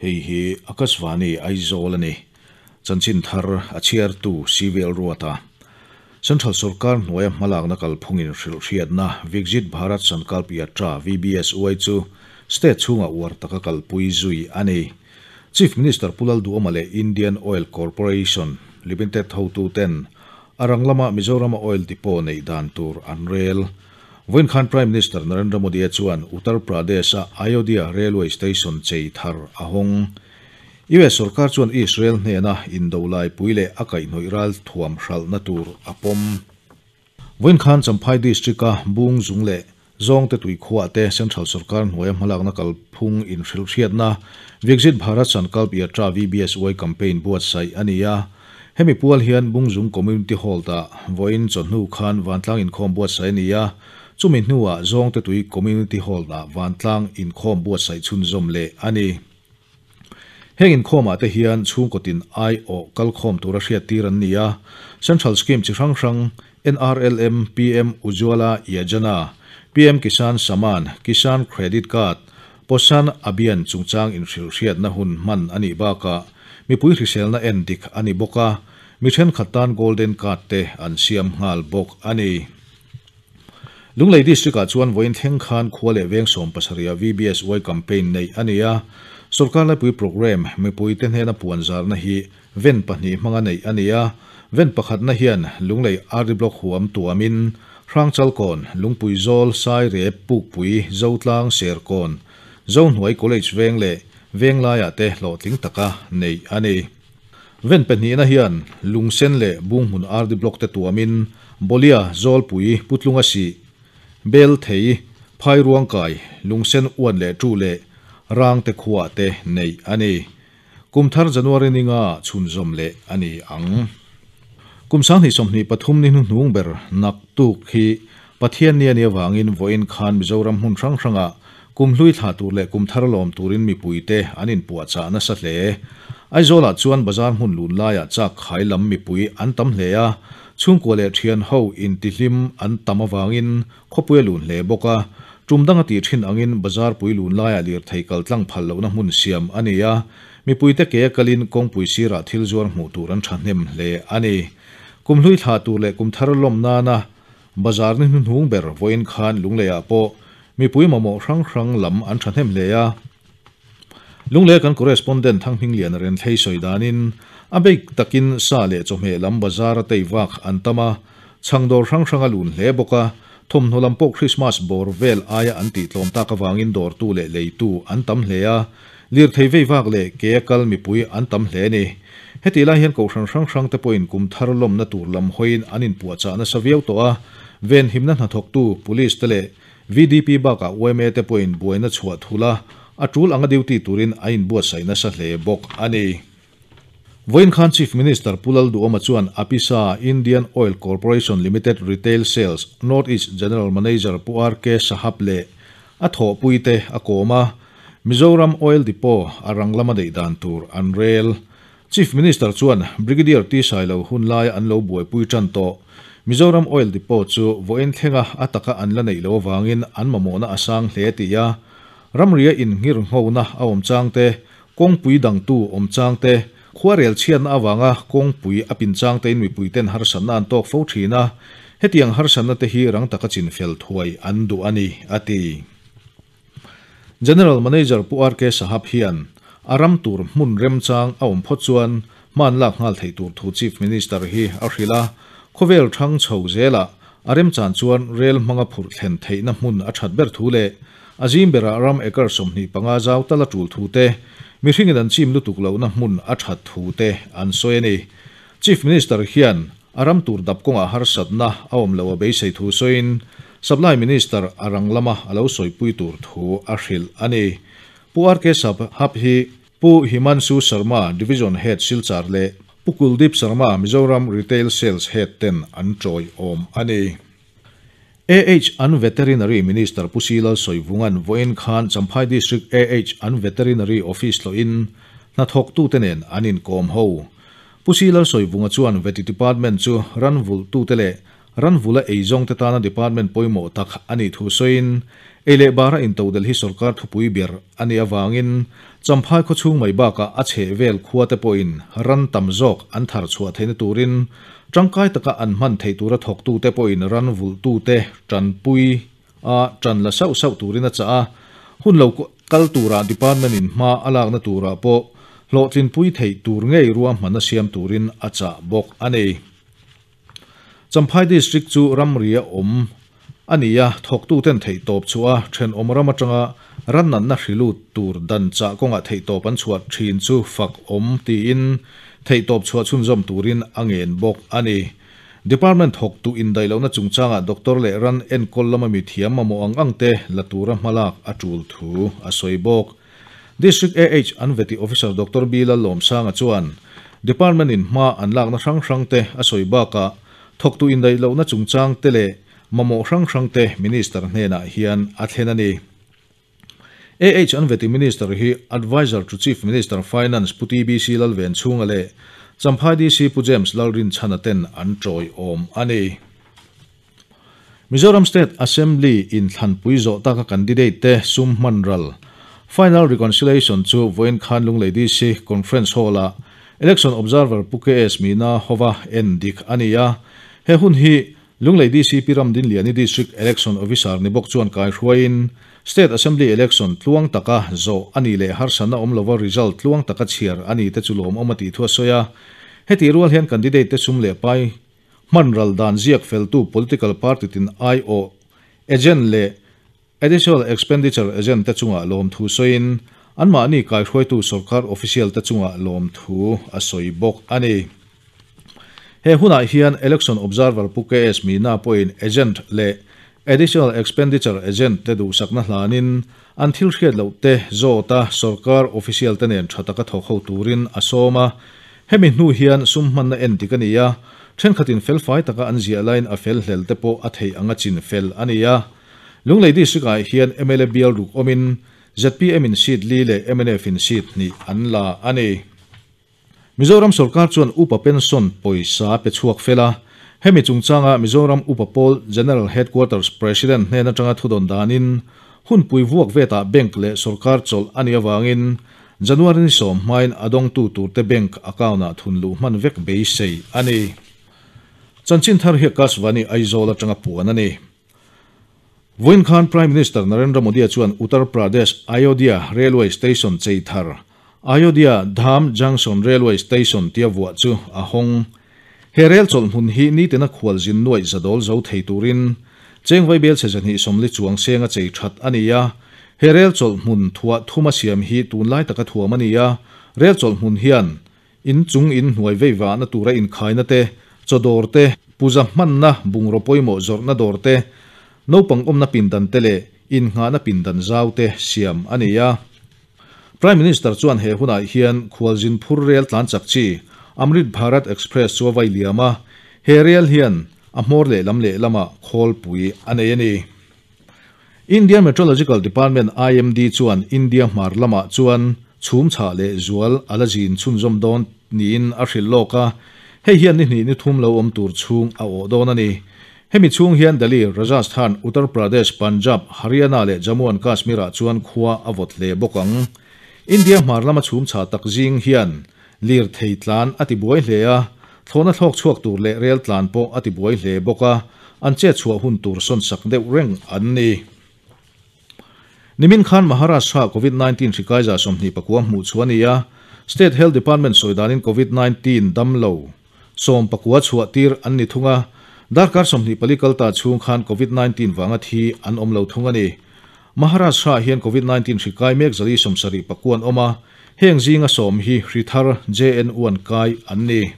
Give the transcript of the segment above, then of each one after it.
Hei hi Akashvani Aizawl a ni. Chanchin thar a chhiartu CVL Ruata. Central Sorkar hnuaia hmalakna kalphungin hrilhhriatna Viksit Bharat Sankalp Yatra, VBSY, chu state chhunga uar taka kalpui zui a ni. Chief Minister Pu Lalduhoma leh Indian Oil Corporation Limited hotuten a rang lama Mizorama oil depot neih dan tur an rel. Vawiin khan Prime Minister Narendra Modi-a chuan Uttar Pradesh-a Ayodhya Railway Station chei thar a hawng. US sorkar chuan Israel hnena indo laipui leh a kaihhnawih ral thuam hralhna tur a pawm. Vawiin khan Champhai District-a Bung Zung leh Zawngte tuikhuah te Central sorkar hnuaia hmalakna kalphung inhrilhhriatna Viksit Bharat Sankalp Yatra, VBSY, campaign buatsaih a ni a. Hemi pual hian Bungzung Community Hall tah vawiin chawhnu khan vantlang inkhawm buatsaih a ni a, chumi hnuah Zawngte tui Community Hall ah vantlang inkhawm buatsaih chhunzawm leh a ni. Heng inkhawmah te hian chhungkaw tin aiawh kalkhawm tura hriattir an ni a, Central Scheme chi hrang hrang, NRLM, PM Ujjwala Yojana, PM Kisan Samman, Kisan Credit Card, Poshan Abhiyan chungchang inhrilhhriatna hun hman a nih bakah mipui hriselna en dik a ni bawk a, mi thenkhat tan Golden Card te an siam nghal bawk a ni. Lunglei District-ah chuan vawiin thleng khan khua leh veng 70 ah VBSY campaign neih a ni a. Sorkar laipui programme mipuite hnena puan zarna hi ven pahnih hmanga neih a ni a. Ven pakhatna hian Lunglei RD Block huam tuamin Hrangchalkawn, Lungpuizawl, Sairep, Pukpui, Zotlang, Serkawn, Zohnuai College veng leh Venglaiah te hlawhtling taka neih a ni. Ven pahnihna hian Lungsen leh Bunghmun RD Block te tuamin Bolia, Zawlpui, Putlunga Sih, Bel Thei, Phairuangkai, Lungsen Uan leh Ṭu leh Rangte khuaah te neih a ni. Kum thar January ni nga chhunzawm leh a ni ang. Kum 2023 ni hnuhnung ber naktuk hi Pathian ni a nih avangin vawiin khan Mizoram hmun hrang hrangah Kum hlui thlah tur leh kum thar lawm turin mipuite an inpuahchah nasa hle. Aizawlah chuan bazar hmun lun laiah chak khai lam mipui an tam hle a, chhungkua leh thian ho intihlim an tam avangin khawpui a lun hle bawk a. Tum dang a tih thin angin bazar pui lun laiah lirthei kal tlang phal lohna hmun siam a ni a, mipuite ke a kalin kawngpui sirah thil zuar hmuh tur an thahnem hle a ni. Kum hlui thlah tur leh kum thar lawm nana Bazar ni hnuhnung ber vawiin khan Lungleiah pawh mipui mamawh hrang hrang lam an thahnem hle a. Lunglei kan correspondent Thanghmingliana Renthlei sawi danin a bik takin sa leh chawhmeh lam bazar a tei vak an tam a, chhang dawr hrang hrang a lun hle bawk a, thawmhnaw lam pawh Christmas bawr vel aia an tih tlawm tak avangin dawrtu leh leitu an tam hle a, lirthei vei vak leh ke a kal mipui an tam hle a ni. Hetih lai hian kohhran hrang hrang te pawhin kum thar lawmna tur lam hawiin an inpuahchah nasa viau tawh a, venhimna hnathawktu Police te leh VDP bakah yma te pawhin buaina chhuah thul a, a tul anga duty turin a inbuatsaih nasa hle bawk a ni. Vawiin khan Chief Minister Pu Lalduhoma chuan Apisa Indian Oil Corporation Limited Retail Sales North East General Manager Pu RK Sahab leh a thawhpuite a kawm a, Mizoram Oil Depot a rang lama neih dan tur an rel. Chief Minister chuan Brigadier T Sailo hun laia an lo buaipui tan tawh. Mizoram Oil Depot chu vawiin thlenga a taka an la neih loh avangin an mamawhna a sang hle tih a, ramria innghirnghona a awm chang te, kawngpui dangtu awm chang te, khuarel chhiatna avanga kawngpui a pin chang tein mipuiten harsatna an tawk fo thin a, hetiang harsatna te hi rang taka chinfel thuai an duh a ni, a ti. General Manager Pu RK Sahab hian a ram tur hmun remchang a awm phawt chuan hman lak nghal theih tur thu Chief Minister hi a hrilh a, khawvel thang chho zelah a remchan chuan rel hmanga phurh thlen theihna hmun a that ber thu leh a zim berah ram acre 25 zau tal a tul thu te, mihringin an chim lutuk lohna hmun a that thu te an sawi a ni. Chief Minister hian A ram tur dap kawngah harsatna a awm lo a beisei thu sawiin Supply Minister a rang lama a lo sawipui tur thu a hrilh a ni. Pu RK Sahab hi Pu Himanshu Sharma, Division Head Silchar leh Pu Kuldeep Sharma, Mizoram Retail Sales Head ten an tawiawm a ni. AH an Veterinary Minister Pu Silal Sawivunga'n vawiin khan Champhai District AH an Veterinary Office tlawhin hnathawktute nen an inkawm ho. Pu Silal Sawivunga chuan Veti Department chu ran vulhtute leh ran vula eizawngte tana department pawimawh tak a nih thu sawiin, Ei leh bara intodelh hi sorkar thupui ber a nih avangin Champhai khawchhung mai bakah a chhehvel khuate pawhin ran tam zawk an thar chhuah theihna turin tangkai taka an hman theih tura thawktute pawhin ran vulhtute tanpui a tan la sauh sauh turin a chah a. Hun lo kal tura department in hma a lakna turah pawh hlawhtlinpui theih tur ngei ruahmanna siam turin a chah bawk a ni. Champhai District chu ramri a awm a ni a, thawktuten theihtawp chhuah a, thenawm ram atanga ran natna hrilut tur dan chah kawngah theihtawp an chhuah thin chu fak awm tiin theihtawp chhuah chhunzawm turin a ngen bawk a ni. Department thawktu indaih lohna chungchangah doctor leh ran enkawl lama mithiam mamawh ang ang te la tura hmalak a tul thu a sawi bawk. District AH an veti Officer Doctor B Lallawmsanga chuan Department in hma an lakna hrang hrang te a sawi bakah thawktu indaih lohna chungchang te leh mamawh hrang hrang te Minister hnenah hian a thlen a ni. AH an veti Minister hi Adviser to Chief Minister Finance Pu TBC Lalvenchhunga leh Champhai DC Pu James Lalrinchhana ten an tawiawm a ni. Mizoram State Assembly in thlanpui zawh taka candidate te sum hman ral Final Reconciliation chu vawiin khan Lunglei DC Conference Hall-ah Election Observer Pu KS Meena hova en dik a ni a. He hun hi Lunglei DC Pi Ramdinliani District Election Officer ni bawk chuan kaihruaiin State Assembly Election tluang taka zawh a nih leh harsatna awm lova result tluang taka chhiar a ni te chu lawmawm a tih thu a sawi a. Hetih rual hian candidate te sum leh pai hman ral dan ziak feltu political party tin aiawh agent leh additional expenditure agent te chungah lawmthu sawiin anmahni kaihruaitu sorkar official te chungah lawmthu a sawi bawk a ni. He hunah hian Election Observer Pu KS Meena pawhin agent leh additional expenditure agent te duhsakna hlanin an thil hriat loh te zawta sorkar official te nen tha taka thawk ho turin a sawm a. Hemi hnu hian sum hmanna en dik a ni a, thenkhatin felfai taka an ziah laiin a fel hlel te pawh a theih anga chin fel a ni a. Lunglei District ah hian mla bial ruk awmin zpm in seat li leh mnf in seat hnih an la a ni. Mizoram sorkar chuan Upa Pension pawisa pe chhuak fel a, hemi chungchanga Mizoram Upa Pawl General Headquarters President hnen atanga thudawn danin hunpui vuak vetah bank leh sorkar chawlh a nih avangin January ni sawm hmain a dawngtu turte bank account-ah thun luh hman vek beisei a ni. Chanchin thar hi Akashvani Aizawl atanga puan a ni. Vawiin khan Prime Minister Narendra Modi-a chuan Uttar Pradesh Ayodhya Railway Station chei thar, Ayodhya Dham Junction Railway Station tia vuah chu a hawng. He rel chawlh hmun hi nitina khualzin nuaih zadawl zo thei turin cheng vaibel chhe zahnih sawmli chuang senga chei that a ni a. He rel chawlh hmun thuah thuma siam hi tunlai taka thuam a ni a, rel chawlh hmun hian In chung in hnuai vei vahna tura inkhaina te, chaw dawr te, puja hmanna bungraw pawimawh zawrhna dawr te, naupang awmna pindan te leh innghahna pindan zau te siam a ni a. Prime Minister chuan he hunah hian khualzin phur rel tlan chak chi Amrit Bharat Express chu a vai liam a, he rel hian a hmawr lehlam lehlamah khawlpui a nei a ni. India Meteorological Department, IMD, chuan India hmar lamah chuan chhum chhah leh zual a la zin chhunzawm dawn niin a hrilh lawk a, hei hian ni hnih ni thum lo awm tur chhung a awh dawn a ni. Hemi chhung hian Delhi, Rajasthan, Uttar Pradesh, Punjab, Haryana leh Jammu and Kashmir-ah chuan khua a vawt hle bawk ang. India hmar lama chhum chhah tak zing hian lirthei tlan a tibuai hle a, Thlawhna thlawk chhuak tur leh rel tlan pawh a tibuai hle bawk a, an chet chhuah hun tur sawn sak deuh reng an ni. Nimin khan Maharashtra Covid 19 hri kaiza 29 hmuh chhuah a ni a, State Health Department sawi danin Covid 19 dam lo 19 chhuah tir an ni thung a, darkar 24 kal ta chhung khan Covid 19 vanga thi an awm lo thung a ni. Maharashtra hian Covid 19 hri kai mek 79 an awm a, Heng zinga sawm hi hri thar JNU an kai an ni.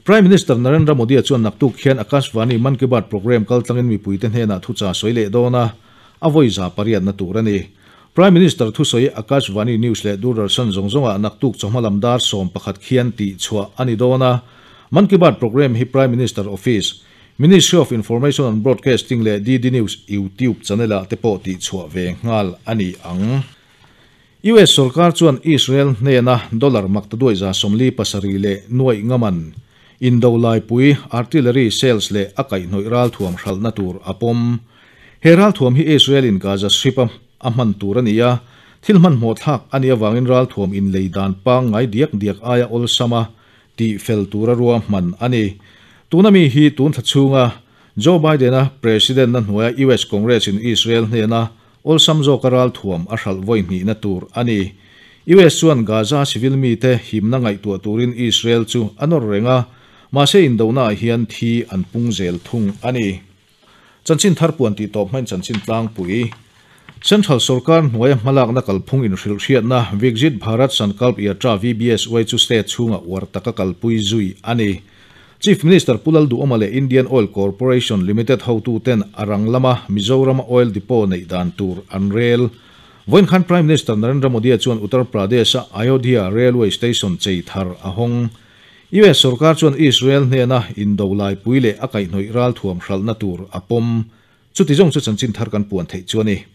Prime Minister Narendra Modi-a chuan naktuk hian Akashvani Mann Ki Baat programme kaltlangin mipuite hnenah thucha sawi leh dawn a, a vawi za pariatna tur a ni. Prime Minister thusawi Akashvani News leh Doordarshan zawng zawngah naktuk chawhma lam dar 11 khian tih chhuah a ni dawn a. Mann Ki Baat programme hi Prime Minister Office, Ministry of Information and Broadcasting leh DD News YouTube channel-ah te pawh tih chhuah ve nghal a ni ang. US sorkar chuan Israel hnena dollar maktaduai 47 leh nuaih ngaman indo laipui artillery shells leh a kaihhnawih ralthuam hralhna tur a pawm. He ralthuam hi Israel in Gaza Strip a a hman tur a ni a, thil hmanhmawh thlak a nih avangin ralthuam inlei dan pangngai diak diak aia awlsama tih fel tura ruahman a ni. Tuna mi hi tun thla chhunga Joe Biden-a President-na hnuaia US Congress in Israel hnena awlsam zawka ralthuam a hralh vawi hnihna tur a ni. US chuan Gaza civil mite himna ngaihtuah turin Israel chu a nawr reng a, mahse indona ah hian thi an pung zel thung a ni. Chanchin thar puan tih tawp hmain chanchin tlangpui. Central sorkar hnuaia hmalakna kalphung inhrilhhriatna Viksit Bharat Sankalp Yatra, VBSY, chu state chhunga uar taka kalpui zui a ni. Chief Minister Pu Lalduhoma leh Indian Oil Corporation Limited hotuten a rang lama Mizorama oil depot neih dan tur an rel. Vawiin khan Prime Minister Narendra Modi-a chuan Uttar Pradesh-a Ayodhya Railway Station chei thar a hawng. US sorkar chuan Israel hnena indo laipui leh a kaihhnawih ralthuam hralhna tur a pawm. Chuti zawng chu chanchin thar kan puan theih chu a ni.